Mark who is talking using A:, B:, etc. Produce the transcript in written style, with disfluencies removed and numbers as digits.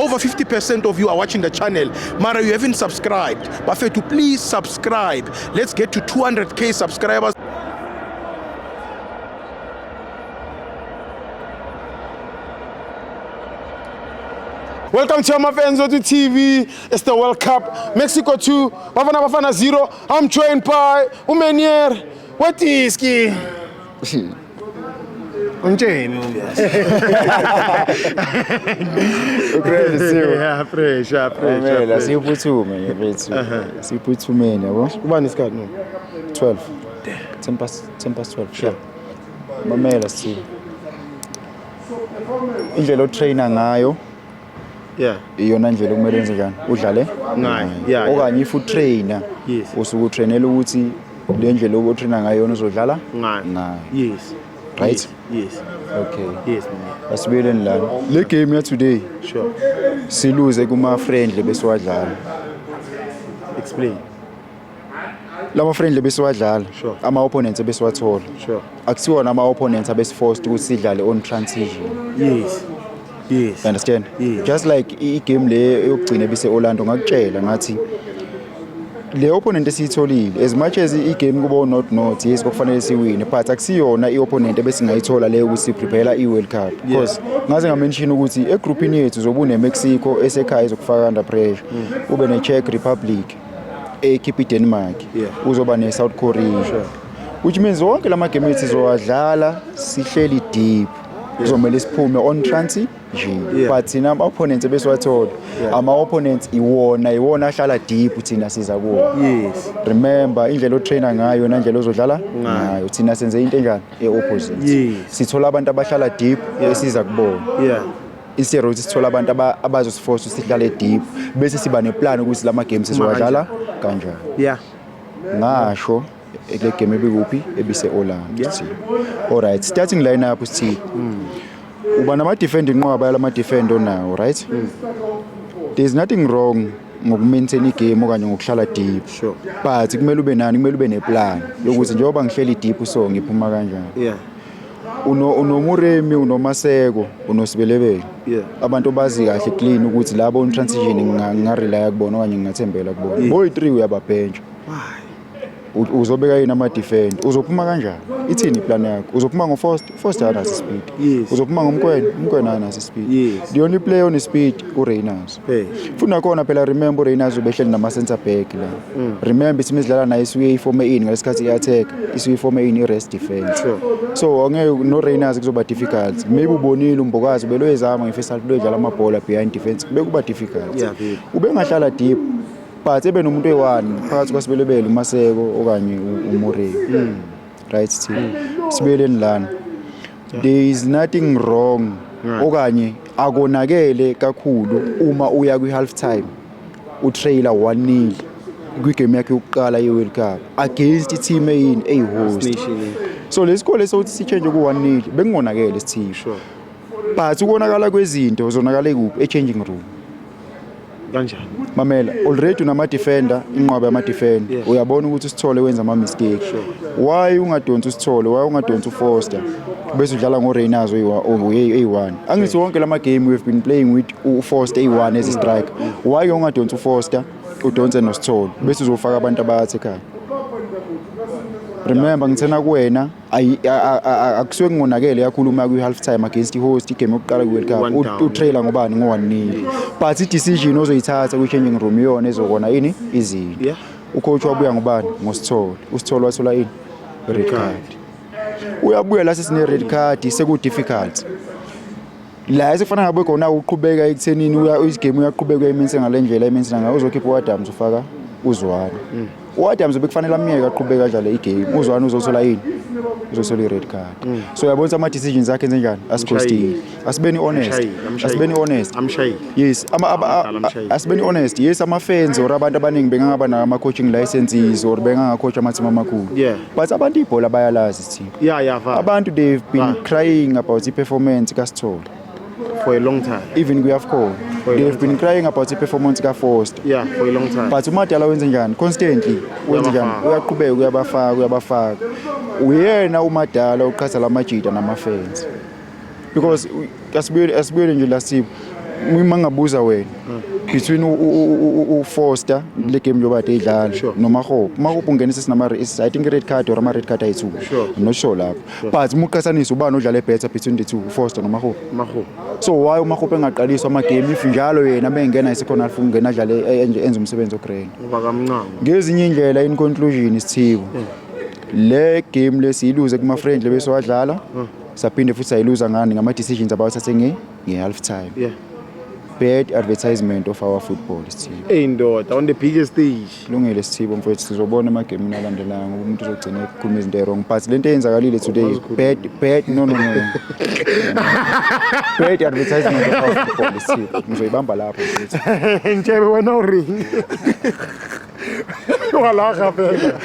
A: Over 50% of you are watching the channel. Mara, you haven't subscribed. Bafethu, please subscribe. Let's get to 200K subscribers.
B: Welcome to my fans on TV. It's the World Cup. Mexico 2, Bafana Bafana 0. I'm joined by Umenier. What is ki? Ungitsheni.
C: Ukrele siwo.
B: Yeah, fresh, yeah, fresh.
C: Mamela siyiphuthume nje mfethu. Siyiphuthumeni yabo.
B: Ubani isikhathi no?
C: 12. 10 past 10 past 12. Sure. Mamela siwo. Indlela otrainer ngayo iyona ndlela okumele wenze njani? Udlale
B: Ngayo, yeah.
C: Okanye if utrainer usuke utrainela ukuthi le ndlela otrainer ngayo yona uzodlala
B: Ngayo. Yes.
C: Right?
B: Yes.
C: Okay.
B: Yes.
C: Asibuyeleni lana. Le game ya today
B: Sure.
C: siluze kuma friendly besiwadlala.
B: Explain.
C: Lama friendly besiwadlala ama opponents ebesiwathola.
B: Sure.
C: Akusiwona ama opponents abesiforced ukuthi sidlale on transition.
B: Yes. Yes.
C: You understand?
B: Yes.
C: Just like i-game le yokugcina ebise Orlando, ngakutshela ngathi le opponent esiyitholile, as much as i-game kubo not not, yes, kwakufanele siwine, but akusiyona i-opponent ebesingayithola leyo ukuthi siprepare i-World Cup, because ngaze ngamention ukuthi egroupini yethu zobe une-Mexico esekhaya ezokufaka under pressure, ube ne-Czech Republic ekhipha i-Denmark, uzoba ne-South Korea, which means wonke lama game ethu sizowadlala sihleli deep, kuzomele siphume on transition. But thina ama-opponents ebesiwathola, ama-opponents iwona ahlala deep, thina siza kuwo. Remember, indlela otrainer ngayo nandlela ozodlala ngayo, thina senze into enjani e-opposite. Sithola abantu abahlala deep esiza kubona, instead of sithola abantu abazosiforce ukuthi sihlale deep, bese siba neplan ukuthi lama games sizowadlala kanjani. Ngasho le game ebikuphi, ebise Orlando. Alright, starting lineup sithi uba nama defend, inqwaba yalama defend onawo, right? There's nothing wrong ngokumaintain igame okanye ngokuhlala deep, but kumele ube nani, kumele ube neplan yokuthi njengoba ngihleli deep, so ngiphuma kanjani. UnoMoremi, unoMaseko, unoSibelebele, abantu bazi kahle clean ukuthi labo on transition ngingarelya kubona okanye ngingathembela kubona. Boyi-3 uyababhentsha. Uzobeka yini ama-defend? Uzophuma kanjani? Ithini iplan yakho? Uzophuma ngo-Foster? Foster akanaso ispeed. Uzophuma ngoMokoena? Mokoena akanaso ispeed. The only player one-speed uRayners. Futhi nakhona phela, remember, uRayners ubehleli nama-center back la. Remember, isimo esidlala naye isuke ifome in ngalesikhathi i-attack, isuke ifome in i-rest defense. So angeke, no-Rayners kuzoba difficult. Maybe ubonile uMbokazi ubeloyezama nge-first half, loyidlala amabhola behind defense, bekuba difficult.
B: Yeah, vele.
C: Ubengahlala deep but ebe nomuntu oyi-one phakathi kwaSibelebele, uMaseko okanye uMoremi, right? Team, sibuyeleni lana. There is nothing wrong okanye akonakele kakhulu uma uya kwi-half time utrailer 1-0 kwigame yakhe yokuqala ye-World Cup against i-team eyini, eyi-host.
B: Nation, yeah.
C: So lesikole sokuthi sichange ku-1-0 bekungonakele sithisho, but ukonakala kwezinto zonakale kuphi? E-changing room.
B: Kanjani?
C: Mamela, already unama-defender, inqwaba yama-defender. Uyabona ukuthi uSithole wenza ama-mistake. Why ungadonsi uSithole? Why ungadonsi uFoster, bese udlala ngoRayners eyi-one? Angithi wonke lama game we've been playing with uFoster eyi-one as a striker. Why ungadonsi uFoster, udonse noSithole, bese uzofaka abantu abayathi ekhaya? Remember, ngithena kuwena akusuke kungonakele yakhuluma kwi-half time against i-host, igame yokuqala kwi-World Cup.
B: One down.
C: Utrailer ngobani? Ngo-1-0, but i-decision ozoyithatha kwi-changing room iyona ezokona ini izinto. Ucoach wabuya ngobani? NgoSithole. USithole wathola ini? Red card. Uyabuya la sesine-red card, seku-difficult la esefana ngabe khona uqhubeka ekuthenini igame uyaqhubeka, uyayimense ngale ndlela ayimense ngayo. Uzokhipha u-Adams, ufaka uZwane. U-Adams bekufanele amyeke aqhubeke adlale igame. UZwane uzothola yini? Uzothola i-red card. So uyabona ukuthi ama-decisions akhe enze njani, asikhostile. Asibeni honest.
B: Amshayile, amshayile.
C: Asibeni honest.
B: Amshayile.
C: Yes,
B: Amshayile.
C: asibeni honest. Yes, ama-fans or abantu abaningi bengangaba nawo ama-coaching licenses or bengangacoach ama-team amakhulu, but abantu ibhola bayalazi thina.
B: Yeah, va.
C: Abantu, they've been crying about i-performance kaSithole
B: For a long time.
C: Even kwi-AFCON
B: For a
C: they've
B: long
C: been crying about i-performance kaFoster.
B: Yeah, for a long time.
C: But uMadala wenze njani? Constantly wenze njani?
B: Uyabafaka.
C: Uyaqhubeka, uyabafaka, uyabafaka. Uyena uMadala uqhatha lamajita nama-fans, because asibuyele nje la, Sipho. Uma ngabuza wena between u-Foster le game njengoba kade idlala noMakgopa, uMakgopa ungenisa sinama, I think, red card or ama red card ayi-2. I'm not sure lapho, but uma uqhathanisa, ubani odlala better between the two, uFoster noMakgopa?
B: Makgopa.
C: So why uMakgopa engaqaliswa ama-game if njalo yena bengena i-second half ungena adlale, enze umsebenzi o-grand?
B: Ngoba kamncane.
C: Ngezinye indlela, in conclusion, Sithibo, le game lesiyiluze kuma-friendly besiwadlala, saphinde futhi sayiluza ngani? Ngama-decisions abawathathe nge-half time. Bad advertisement of our football, Sithibo.
B: Ey ndoda, on the biggest stage.
C: Kulungile, Sithibo mfowethu, sizobona emagemini alandelayo ngoba umuntu uzogcina ekhuluma izinto e-wrong, but lento eyenzakalile today, bad, bad, no, no, no, no. Bad advertisement of our football, Sithibo, ngizoyibamba lapho, mfowethu.
B: Ntshebe, wena o reng? Wa laga fela.